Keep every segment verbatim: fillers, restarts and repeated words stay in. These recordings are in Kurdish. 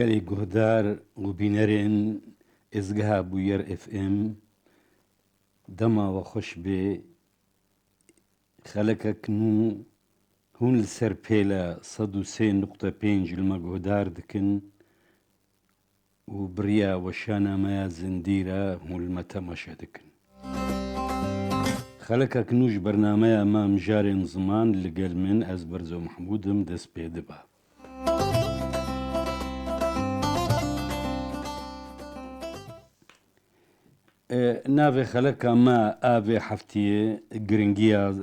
Gelê guhdar û bînerên êzgeha Bûyer F M, dema we xweş bê. Xelekek nû hûn li ser pêla sed û sê nuqte pênc li me guhdar dikin û bi riya weşana me ya zindî re hûn li me temaşe dikin. Xelekek nû ji bernameya me Mijarên Ziman, li gel min ez Berzo Mehmûd im, dest pê dibe. E, navê xeleka me a vê heftiyê giringiya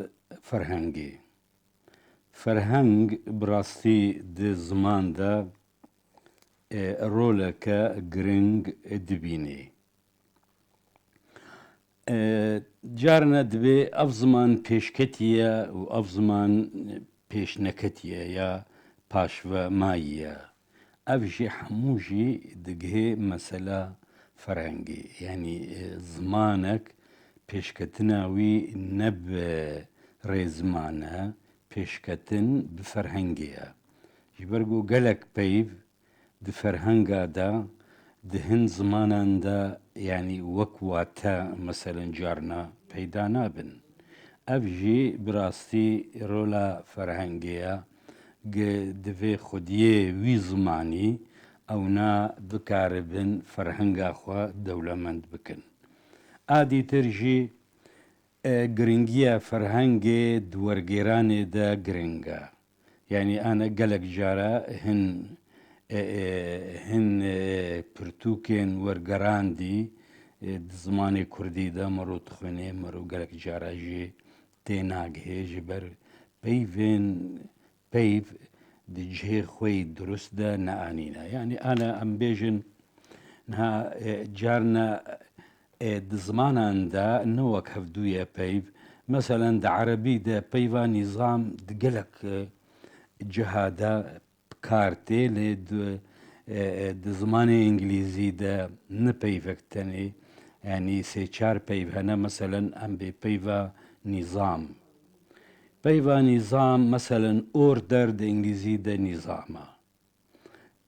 ferhengê. Ferheng bi rastî di ziman de, e, roleke giring dibînê. E, carna dibê ev ziman pêşketiye û ev ziman pêşneketiye ya paşve mayiye. Ev jî hemû jî digihê mesela ferhengê. Yanî, e, zimanek pêşketina wî ne bi rêziman e, pêşketin bi ferhengê ye. Ji ber ku gelek peyv di ferhenga de, di hin zimanan de, yanî wek wate, meselen, carna peyda nabin. Ev jî bi rastî rola ferhengê ye, gi divê xwediyê wî zimanî ewna bikaribin ferhenga xwe dewlemend bikin. A dîtir jî, e, giringiya ferhengê di wergêranê de giring e. Yanî, ane gelek cara hin, e, e, hin, e, pirtûkên wergerandî, e, di zimanê kurdî de mero dixwînê, mero gelek cara jî tê nagihê, ji ber peyvên, peyv di cihê xwe yî dirust de neanîne. Yanî, ane em bêjin, niha, e, carna, e, di zimanan de ne wek hevdû ye peyv. Meselen, di erebî de peyva nîzam di gelek, e, ciha de bi kar tê, lê di, e, e, di zimanê îngilîzî de ne peyvek tenê, yanî sê çar peyv hene, meselen, em bê peyva nîzam. Peyva nîzam, meselen, order di îngilîzî de nîzam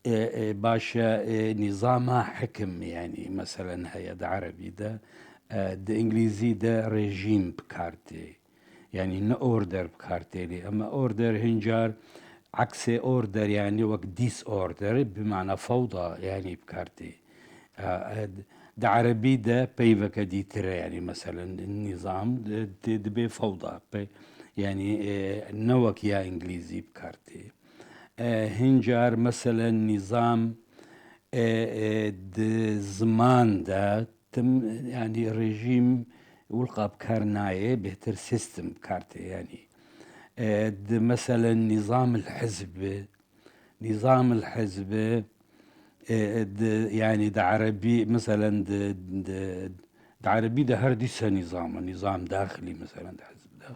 e. E, e, baş e, e, nîzama hekim, yanî, meselen, heye di erebî de, e, di îngilîzî de rejîm bi kar tê. Yanî ne order bi kar tê lê. Ema order hin car eksê order, yanî wek disorder, bi mana fewda, yanî bi kar tê. E, e, di erebî de peyveke dîtir e, yanî, meselen, nîzam, e, tê dibê fewda. Pe-, yanî, e, ne wek ya îngilîzî bi kar tê. E, hin car, meselen, nîzam, e, e, di ziman de tim, yanî rejîm wilqa bi kar nayê, bêhtir sîstem bi kar tê, yanî. E, di, meselen, nîzam el hizb, nîzam el hizb, e, e, di, yanî di erebî, meselen, di, di, di erebî de her dîsa nîzam e, nîzam daxilî, meselen, di hizb de.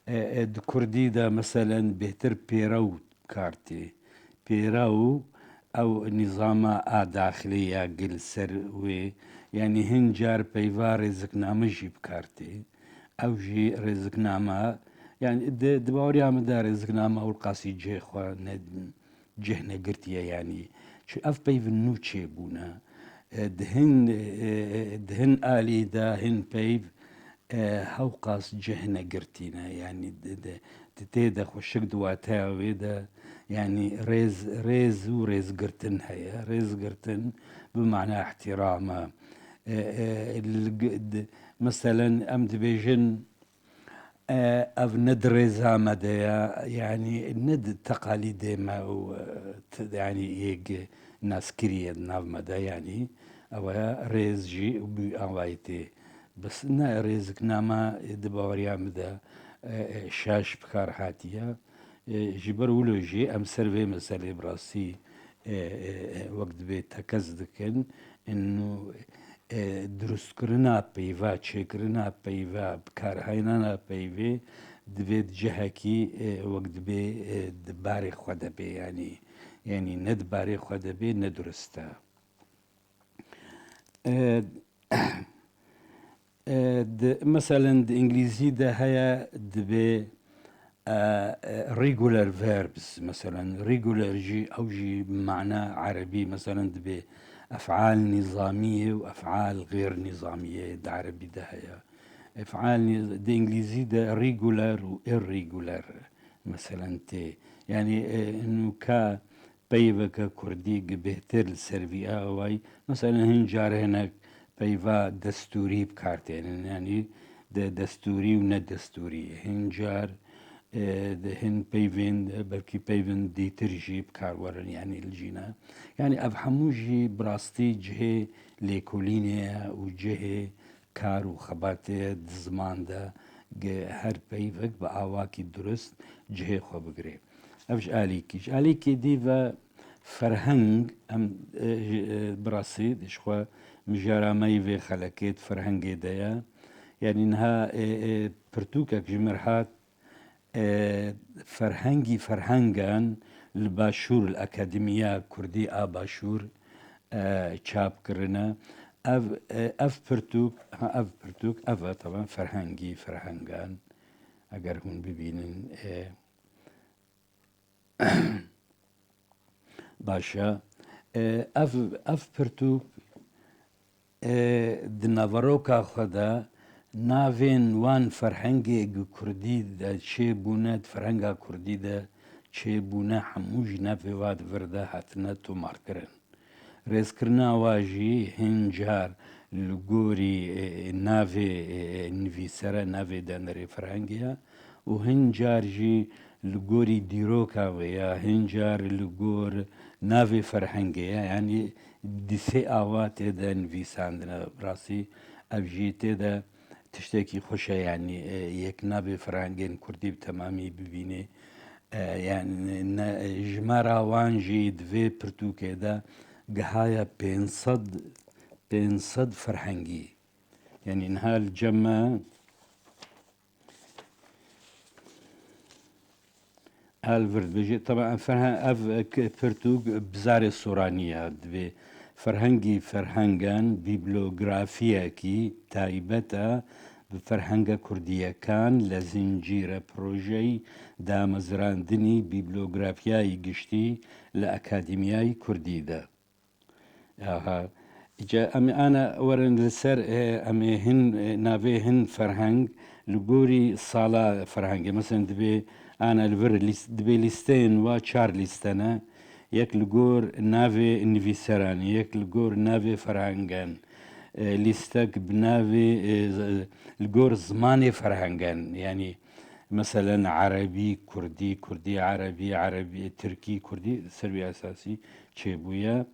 E, e, di kurdî de, meselen, bêhtir pêrew kar tê. Pêrew ew nîzama a daxilê ya gil ser wê, yanî hin car peyva rêzikname jî bi kar tê. Ew jî rêzikname, yanî di, di baweriya min de rêzikname ewlqasî cihê xwe ne, cih negirtiye, yanî çi ev peyvin nû çêbûne. E, di hin, e, e, di hin alî de, hin peyv, e, hewqas cih negirtîne, yanî di, di, di tê de xweşik di wateya wê de, yanî rêz, rêz û rêzgirtin heye. Rêzgirtin bi mana îhtîrama. E, e, li g-, di, meselen, em dibêjin, e, ev ne di rêza me de ye, yanî ne di teqalîdê me û, e, t-, yanî yek naskirî ye di nav me de, yanî ew e rêz jî bi awayî tê. Bes ne rêziknama di baweriya min de, e, e, şaş bi kar hatiye. E, ji ber wilo jî em ser vê meselê bi rastî, e, e, e, wek dibê tekez dikin. Û, e, durustkirina peyva, çêkirina peyva, bikarhênana peyvê divê di cihekî, e, wek dibê, e, di barê xwe de bê, yanî, yanî ne di barê xwe de bê, ne durust e. E, e, di, meselen, di îngilîzî de heye, dibê e, e, regular verbs, meselen, regular jî, ew jî mana erebî, meselen, dibê efal nîzamiyê û efal xêr nîzamiyê di erebî de heye. Efal nîz-, di îngilîzî de regular û irregular, meselen, tê. Yanî, e, nûka peyveke kurdî gi bêhtir li ser vî awayî, meselen, hin car hinek peyva destûrî bi kar tênin, yanî de destûrî û nedestûrî. Hin car, e, de hin peyvên, belkî peyvên dîtir jî bi kar werin, yanî li cîna. Yanî ev hemû jî bi rastî cihê lêkolînê ye û cihê kar û xebatê ye di ziman de, gi her peyvek bi awakî durist cihê xwe bigire. Ev ji alîkî. Ji alîkê dî ve ferheng, em, e, ji, e, bi rastî ji xwe mijara me yî vê xelekê di ferhengê de ye. Yanî niha, e, e, pirtûkek ji mir hat, e, ferhengî ferhengan li Başûr, li Akademiya Kurdî a Başûr, e, çap kirine. Ev, e, ev pirtûk, ha, ev pirtûk, ev e, taban, ferhengî ferhengan. Eger hûn bibînin, e, baş e. E, ev, ev pirtûk, e, di naveroka xwe de navên wan ferhengê gi kurdî de çêbûne, di ferhenga kurdî de çêbûne, hemû jî navê wa di vir de hatine tomarkirin. Rêzkirina wa jî hin car li gorî, e, navê, e, nivîsera, navê danerê ferhengê ye û hin car jî li gorî dîroka wê ya, hin car li gor navê ferhengê ye. Yanî di sê awa tê de nivîsandine. Bi rastî ev jî tê de tiştekî xweş e, yanî, e, yek navê ferhengên kurdî bi temamî bibînê. E, yanî ne, jimara wan jî di vê pirtûkê de gihaye pênc sed, pênc sed ferhengî. Yanî niha li cem me, Elvir dibêje, taban, ferhe-, ev, e, k-, pirtûk bi zarê soranî ya, dibê ferhengî ferhengan bîblografiyekî taybet e bi ferhenga kurdiyekan, li zincîre projeyî damezrandinî bîblografiyayî giştî li Akademiyayî Kurdî de. Aha. Îca em ê ana werin li ser, e, em ê hin, e, navê hin ferheng li gorî sala ferhengê. Mesela dibê ana li vir lîst-, dibê lîsteyên wa çar lîste ne. Yek li gor navê nivîseran, yek li gor navê ferhengan. E, lîstek bi navê, e, z-, li gor zimanê ferhengan. Yanî, meselen, erebî, kurdî, kurdî, erebî, erebî, tirkî, kurdî, ser wî esasî çêbûye.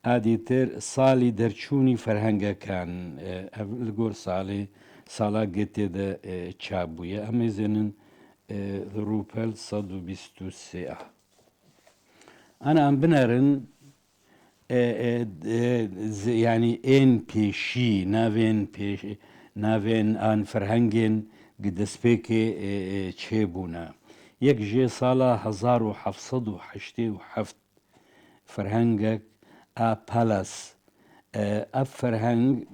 A dîtir salî derçûnî ferhengekan, e, ev li gor salê, sala Goethe de, e, çap bûye. Em ê zênin, e, Rûpel sed û bîst û sê a. Ana em binerin, e, e, e, z-, yanî ên pêşî, navên pêş-, navên an ferhengên gi destpêkê, e, e, çêbûne. Yek jê sala hezar û heft sed û heştê û heft ferhengek a Pallas. E, ev ferheng,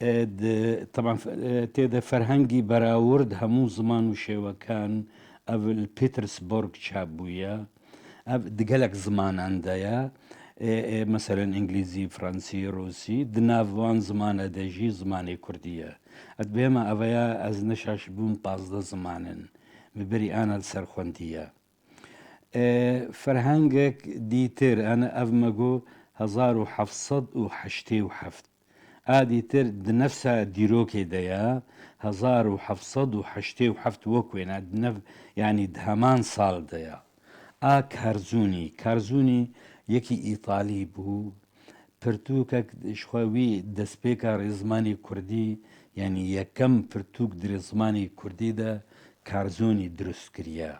e, di, teban, e, tê de ferhengî berawird hemû ziman û şêwekan, ev li Petersburg çap bûye. Ev di gelek zimanan de ye. E, e, meselen, îngilîzî, fransî, rûsî. Di nav wan zimane de jî zimanê kurdî ye. Ez dibêjim, ev ya ez neşaş bûm, pazdeh ziman in. Bi berî ana li ser xwendî ye. E, ferhengek dîtir, yani ev me got hezar û heft sed û heştê û heft. A dîtir di nefsa dîrokê de ya, hezar û heft sed û heştê û heft wek wêne, di nev-, yanî di heman sal de ya. A Karzûnî, Karzûnî yekî Îtalî bû, pirtûkek ji xwe wî destpêka rêzimanê kurdî, yanî yekem pirtûk di rêzimanê kurdî de Karzûnî dirust kiriye.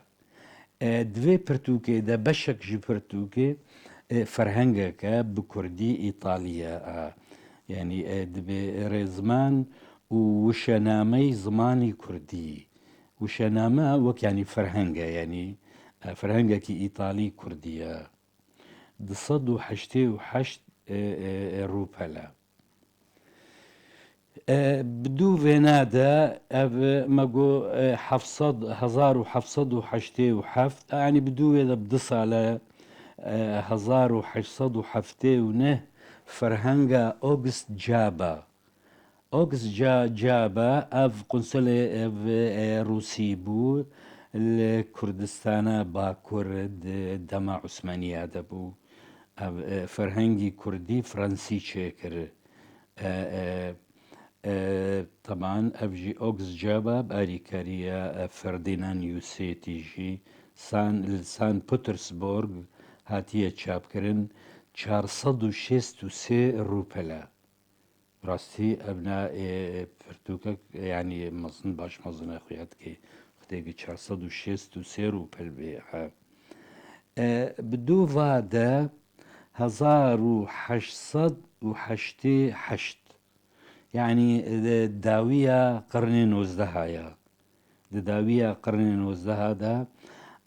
E, di vê pirtûkê de beşek ji pirtûkê, e, ferhengeke bi kurdî Îtalî ye, e, yanî, e, dibê rêzman û wişenameyî zimanî kurdî. Wişename wek, yanî, ferheng e, yanî, e, ferhengekî Îtalî kurdî ye. Du sed û heştê û heşt, e, e, e, rûpel e. E, bi dû vêna de ev, e, me got, e, heft sed, hezar û heft sed û heştê û heft, yanî bi dû vê de bi du sale, e, hezar û heşt sed û heftê û neh ferhenga August Caba. August Ca-, Caba ev qunsulê ev, e, Rûsî bû li Kurdistana Bakur di dema Osmaniya de bû. Ev, e, ferhengî kurdî Fransî çêkir. E, e, e, teban ev jî Oxcaba bi alîkariya, e, Ferdinand Yusêtî jî San-, li San Petersburg hatiye çapkirin, çar sed û şêst û sê rûpele. Rastî ev ne, e, pirtûkek, yanî mezin, baş mezin e, xuya dike xwedê gi çar sed û şêst û sê rûpel bê, he. E, bi dû va de hezar û heşt sed û heştê heşt, yanî, e, dawiya qirnê nozdeha ya. Di dawiya qirnê nozdeha de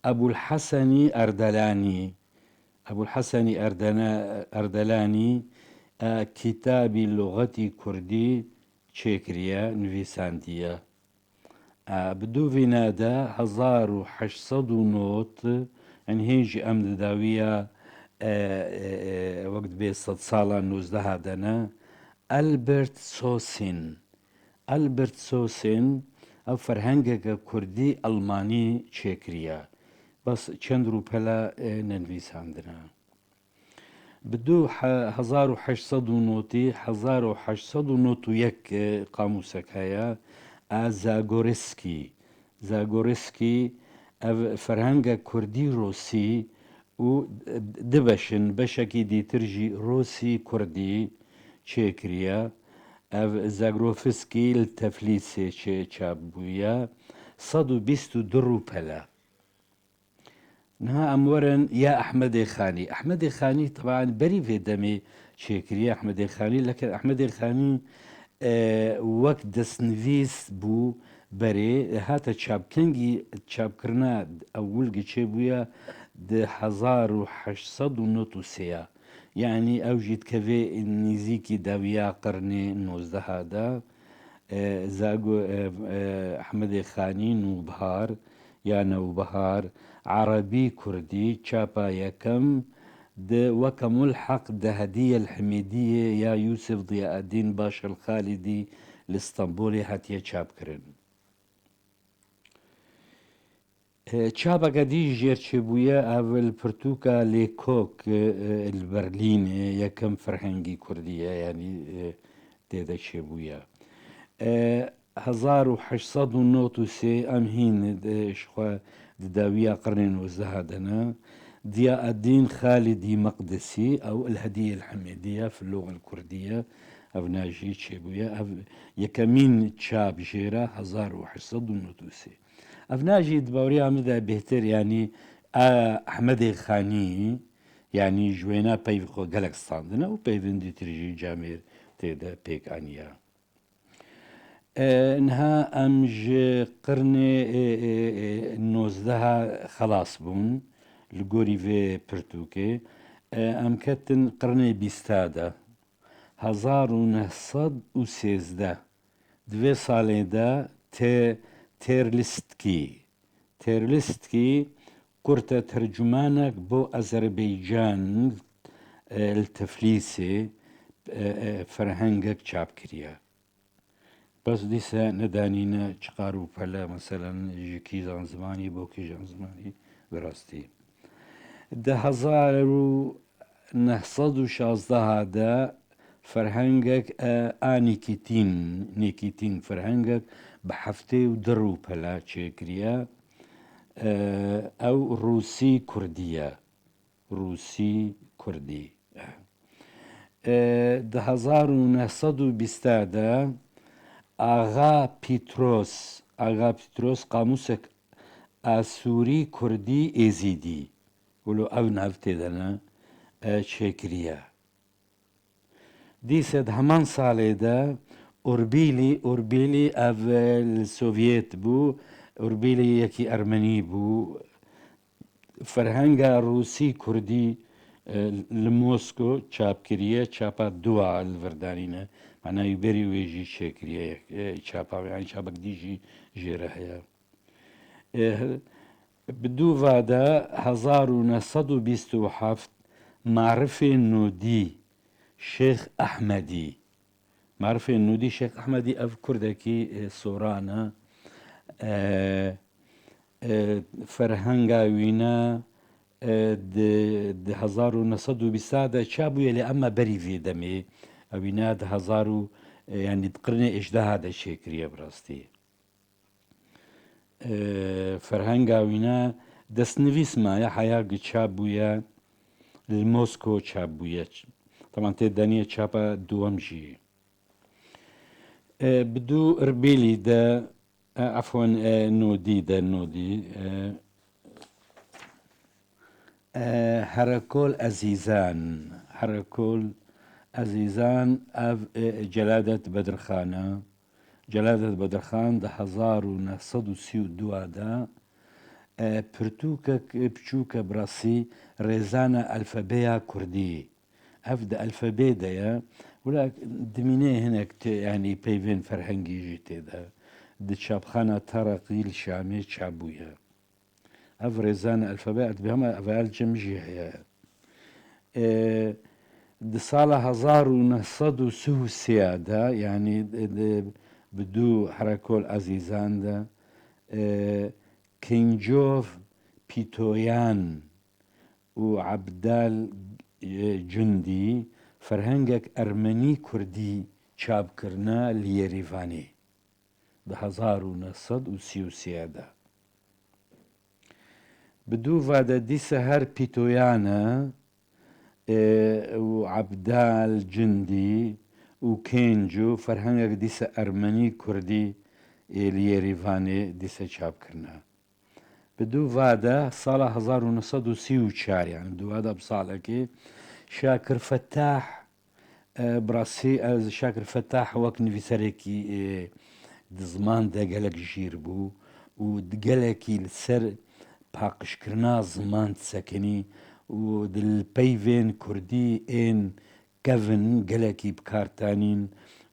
Ebul Hesenî Erdelanî, Ebul Hesenî Erdene-, Erdelanî, e, kitabî luxetî kurdî çêkiriye, nivîsandiye. E, bi dû vîne de hezar û heşt sed û nod, yanî hên jî em di dawiya, e, e, e, wek dibê sedsala nozdeha de ne, Albert Sosin. Albert Sosin ev ferhengeke kurdî Almanî çêkiriye. Bes çend rûpela, e, nenivîsandine. Bi dû he-, hezar û heşt sed û notî, hezar û heşt sed û not û yek, e, qamûsek heye, a Zagorski. Zagorski ev ferhenge kurdî rosî û dibeşin, beşekî dîtir jî rosî kurdî çêkiriye. Ev Zagorski li Teflîsê çê çap bûye, sed û bîst û du rûpele. Niha em werin ya Ehmedê Xanî. Ehmedê Xanî, teban berî vê demê çêkiriye Ehmedê Xanî, lekin Ehmedê Xanî, e, wek destnivîs bû berê, hate çapkengî, çapkirina ewil gi çêbûye di hezar û heşt sed û nod û sê ya. Yanî ew jî dikeve nîzîkî dawiya qirnê nozdeha de. E, Zago-, e, e, Ehmedê Xanî Nûbihar ya Newbihar, Erebî Kurdî, çapa yekem, di Wekemul Heq di Hediyel Himêdiyê ya Yûsif Diyaedîn Baş el Xalidî li Stenbolê hatiye çapkirin. E, çapeke dî jêr çêbûye, ev li pirtûka Lêkok, e, e, li Berlînê yekem ferhengî kurdî ye, yanî, e, tê de çêbûye. E, hezar û heşt sed û nod û sê em hîn, e, ji xwe di dawiya qirnê nozdeha de ne. Diyaedîn Xalidî Meqdesî, ew El Hediyel Hemêdî ye, Filogel Kurdî ye, ev na jî çêbûye. Ev yekemîn çap jêra hezar û heşt sed û nod û sê. Ev na jî di baweriya min de bêhtir, yanî, a Ehmedê Xanî, yanî ji wêna peyv xwe gelek standine û peyvên dîtir jî camêr tê de pêk aniye. E, niha em ji qirnê, e, e, e, nozdeha xelas bûn li gorî vê pirtûkê. E, em ketin qirnê bîsta de. Hezar û neh sed û sêzdeh. Di vê salê de Te-, Terlistki, Terlistki kurtetercûmanek bo Azerbaycan, e, li Tiflîsê, e, e, ferhengek çap kiriye. Bes dîse nedanîne çiqar û pele, meselen, ji kîjan zimanî bo kîjan zimanî, bi rastî. Di hezar û neh sed û şazdeha de ferhengek, e, a Nîkîtîn, Nîkîtîn ferhengek bi heftê û du rûpela çêkiriye. E, ew Rûsî Kurdî ye. Rûsî Kurdî. E, di hezar û neh sed û bîst de Axa Pîtros, Axa Pîtros qamûsek Asûrî Kurdî Êzîdî, wilo ev nav tê de ne, e, çêkiriye. Dîse di heman salê de Urbîlî, Urbîlî ev, e, li Sovyet bû, Urbîlî yekî Ermenî bû. Ferhenga Rûsî Kurdî, e, li Mosko çap kiriye, çapa dua li vir danîne. Mana wî berî wê jî çêkiriye, e, çapa wê, yanî çapek dî jî jê re heye. E, bi dû va de hezar û neh sed û bîst û heft Marifê Nûdî Şêx Ehmedî. Marifê Nûdî Şêx Ehmedî ev kurdekî, e, soran e. E, e, ferhenga wî ne, e, di, di hezar û neh sed û bîst de çap bûye, lê ema berî vê demê. Ew wî ne di hezar û, e, yanî di qirnê êjdeha de çêkiriye bi rastî. E, ferhenga wî ne destnivîs maye, heya gi çap bûye, li Mosko çap bûye. Teban tê de niye çapa duwem jî. E, bi dû Îrbîlî de, e, efwen, e, Nûdî de, Nûdî, e, e, Herekol Ezîzan. Herekol Ezîzan ev, e, Celadet Bedirxan e. Celadet Bedirxan di hezar û neh sed û sî û dû de, e, pirtûkek, e, piçûke bi rastî rêzana alfabeya kurdî. Ev di alfabê de ye. Wila dimîne hinek tê, yanî peyvên ferhengî jî tê de. Di çapxana Taraqî li Şamê çap bûye. Ev rêzan alfabe, ez dibêjim, ev el cem jî heye. E, di sala hezar û neh sed û sî û sê de, yanî di, di, bi dû Herekol Ezîzan de, e, Kincov Pîtoyan û Ebdal, e, Cundî ferhengek ermenî kurdî çap kirine li Yerîvanê di hezar û neh sed û sî û sê de. Bi dû va de dîse her Pîtoyan e, e, û Ebdal Cundî û Kênco ferhengek dîse ermenî kurdî, e, li Yerîvanê dîse çap kirine. Bi dû va de sala hezar û neh sed û sî û çar, yanî dû va de bi salekê Şakir Fetah, e, bi rastî ez Şakir Fetah wek nivîserekî, e, di ziman de gelek jîr bû û di gelekî li ser paqijkirina ziman disekinî û di li peyvên kurdî ên kevin gelekî bi kar tanîn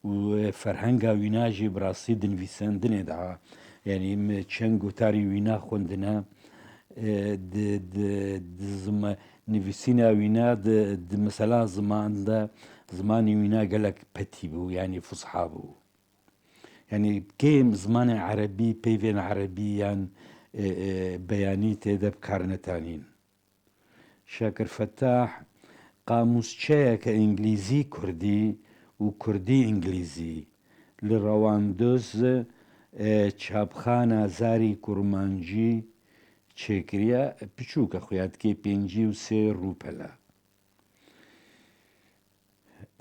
û, e, ferhenga wîna jî bi rastî di nivîsandinê de ha. Yanî min çend gotarî wîna xwendine, e, di, di, di zima-, nivîsîna wîna di, di mesela ziman de, zimanê wîna gelek petî bû, yanî fusha bû. Yanî kêm zimanê erebî, peyvên erebî yan, e, e, beyanî tê de bi kar netanîn. Şakir Fetah qamûsçeyeke îngilîzî-kurdî û kurdî-îngilîzî li Rewandoz, e, çapxana Zarî Kurmancî çêkiriye, piçûk e, xuya dikê pêncî û sê rûpel e.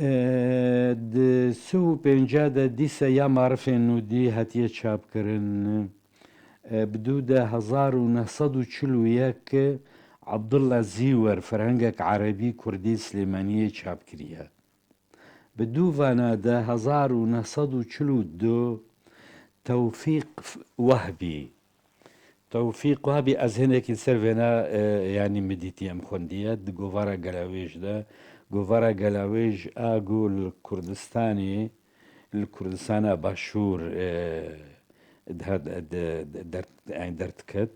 E, di sih û pênca de dîse ya Marifê Nûdî hatiye çapkirin. E, bi dû de hezar û neh sed û çil û yek Abdullah Zîwer ferhengek erebî kurdî Silêmaniyê çap kiriye. Bi dû vana de hezar û neh sed û çil û du Tewfîq Wehbî Tewfîq Wehbî, ez hinekî ser vêna, e, yanî min dîtî em xwendiye di govara Gelawêj de. Govara Gelawêj a ku li Kurdistanê, li Kurdistana Başûr, e, dihat, di, di, der, yanî derdiket.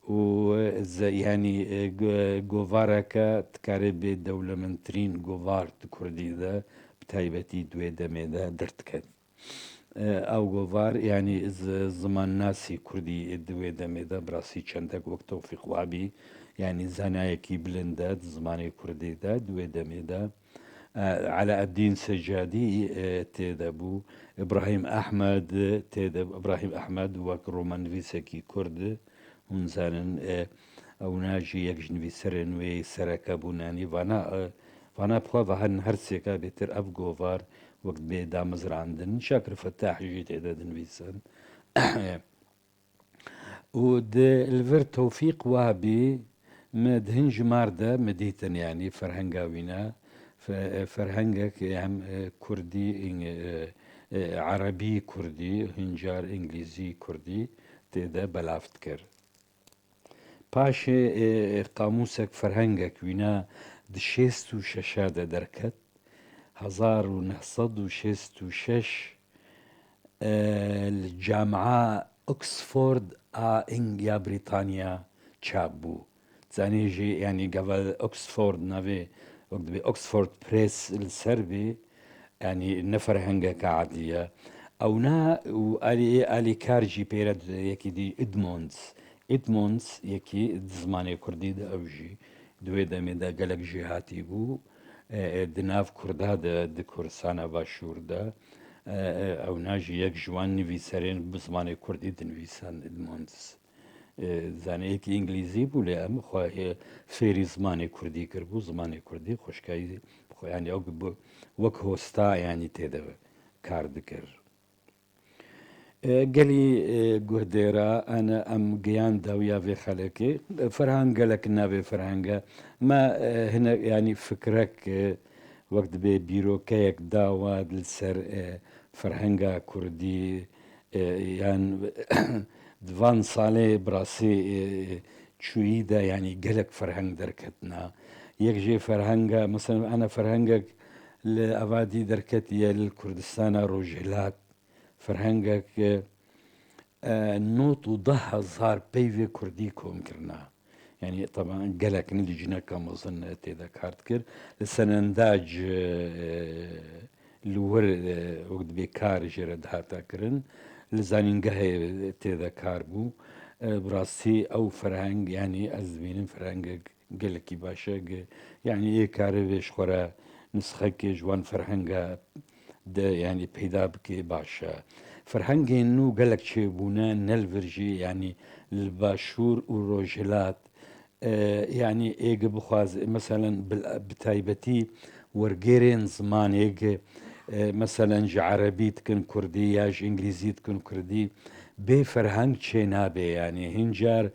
Û, e, ze-, yanî, e, go-, govareke dikare bê dewlemendtirîn govar di Kurdî de, bi taybetî di wê demê de derdiket. E, ew govar, yanî zi-, zimannasî kurdî di wê demê de bi rastî çendek wek Tewfîq Wabî, yanî zanayekî bilind e di zimanê kurdî de, di wê demê de, e, Elaeddîn Secadî, e, tê de bû, Îbrahîm Ehmed tê de, Îbrahîm Ehmed wek romannivîsekî kurd, hûn zanin, e, ewna jî yek ji nivîserên wê sereke bûn, yanî vana, e, vana bi xwe ve her, her sêka bêtir ev govar wek bê damezrandin. Şakir Fetah jî tê de dinivîsin. Û di, li vir Tewfîq Wabî me di hin jimar de me dîtin, yanî ferhenga wî ne, fe-, ferhengek hem, e, kurdî, ing-, e, e, erebî kurdî, hin car îngilîzî kurdî tê de belav dikir. Paşê, e, qamûsek ferhengek wîna di şêst û şeş de derket. hezar û neh sed û şêst û şeş, e, li Camia Oxford a Eng-, ya Brîtanya çap bû. Zanê jî, yanî gava Oxford navê, wek dibê Oxford Press li ser bê, yanî ne ferhengeke adî ye. Ewna û alî, alîkar jî pê re yekî dî Edmonds. Edmonds yekî di zimanê kurdî de ew jî di wê demê de gelek jêhatî bû. E, e, di nav kurda de, di Kurdistana Başûr de, e, e, ewna jî yek ji wan nivîserên bi zimanê kurdî dinivîsan Edmonds. E, zanê yekî îngilîzî bû, lê em xwe, e, fêrî zimanê kurdî kiribû, zimanê kurdî xweşkayî xwe, yanî ew bi, wek hosta, yanî tê de kar dikir. E, gelî, e, guhdêra, ene em giyan dawiya vê xelekê. E, ferhang gelek navê ferhenge. Me, e, hinek, yanî fikrek, e, wek dibê bîrokeyek dawa li ser, e, ferhenga kurdî, e, yan di van salê bi rastî, e, çûyî de, yanî gelek ferheng derketina. Yek jê ferhenga, mesela, ene ferhengek li evadî derketiye li Kurdistana Rojhilat, ferhengek, e, e, nod û deh hezar peyvê kurdî kom kirina. Yanî, teban, gelek ne, licneka mezin tê de kar dikir. Li Senendac, e, li wir, e, wek dibê kar jê re dihata kirin. Li zanîngehê tê de kar bû. E, bi rastî ew ferheng, yanî ez dibînim ferhengek gelekî baş e, ge-, yanî ê kare vê ji xwe re nisxekê ji wan ferhenga de, yanî peyda bike baş e. Ferhengên nû gelek çêbûne, ne li vir jî, yanî li Başûr û Rojhilat, e, yanî ê ge bixwaze, meselen, bi, bi taybetî wergêrên zimanê ge, e, meselen, ji erebî dikin kurdî ya ji îngilîzî dikin kurdî, bê ferheng çê nabe, yanî hin car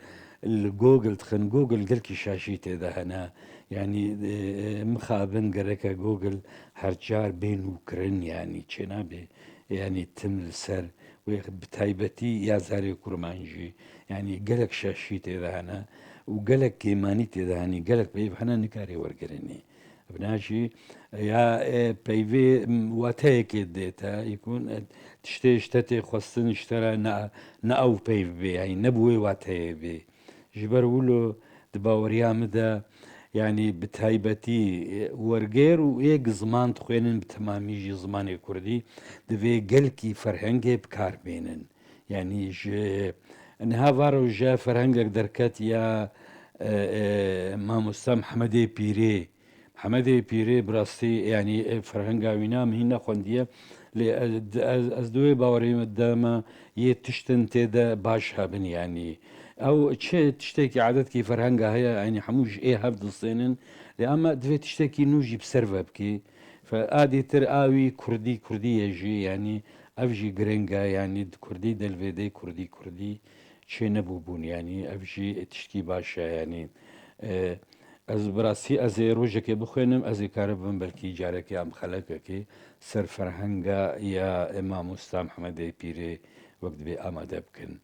li Google dixin, Google gelkî şaşî tê de hene. Yanî, e, mixabin gereke Google her car bê nûkirin, yanî çênabe, yanî tim li ser wê, bi taybetî ya zarê kurmancî, yanî gelek şaşî tê de hene û gelek kêmanî tê de hene, gelek peyv hene nikarê wergirinê. Evna jî ya, e, peyvê, m, wateyekê dê te, yekûn, e, tiştê ji te tê xwestin ji te re ne, ne ew peyv bê, yanî ne bi wê wateyê bê. Ji ber wilo di baweriya min de, yanî bi taybetî, e, wergêr û ê gi ziman dixwênin, bi temamî jî zimanê kurdî, divê gelkî ferhengê bi kar bênin. Yanî ji niha va roje ferhengek derket ya, e, e, mamosta Mihemedê Pîrê, Hemedê Pîrê bi rastî, yanî, e, ferhenga wîna min hîn nexwendiye. Lê ez, ez, ez di wê bawerê de me yê tiştin tê de baş hebin, yanî. Ew çi tiştekî, edetkî ferhenga heye, yanî hemû ji ê hev distênin. Lê ama divê tiştekî nû jî bi ser ve bikî. Fe-, adî tir a wî kurdî, kurdî ye jî, yanî ev jî giring e, yanî di kurdî de li vê dê kurdî, kurdî çê nebûbûn, yanî ev jî tiştkî baş e, yanî, e, Ez bi rastî, ez ê rojekê bixwînim, ez ê karibim belkî carekê em xelekekê ser ferhenga ya Mamosta Mihemedê Pîrê wek dibê amade bikin.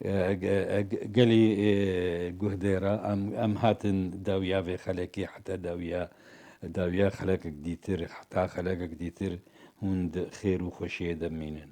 E, ge-, e, ge-, gelî, e, guhdêra, em, em hatin dawiya vê xelekê, heta dawiya, dawiya xelekek dîtir, heta xelekek dîtir hûn di xêr û xweşiyê de mînin.